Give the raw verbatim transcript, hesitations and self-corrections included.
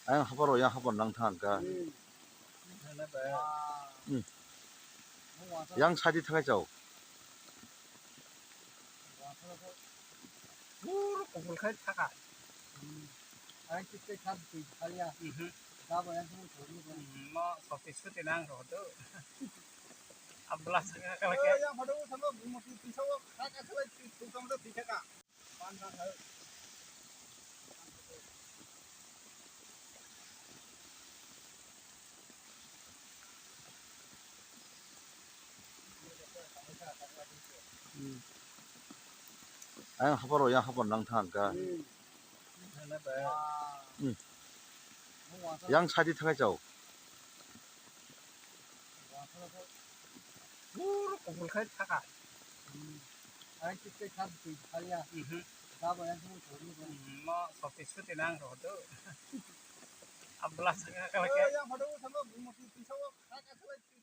Ayang haparo, yang hapar nang thang ka. Hmm. Yang sadi thakai chao. Puro kubul khai thaka. Ang kisa kha twi kha ya. Mhm. Dabo yang thung thung ni. Mhm, mo soti soti nang ro do. Abla saka kala ke. Yang photo sama bumati tisa wo kha kha kala twi thung thung do tisa ka. Pan kha kha. Ayang haparo, yang hapar nang thang ka. Hmm. Yang sadi thakai chao. Puro kubul khai thaka. Ang kisa kha twi kha ya. Mhm. Dabo yang thung thung ni. Mhm, mo soti soti nang ro do. Abla saka kala ke. Yang photo sama bumati tisa wo kha kha kala.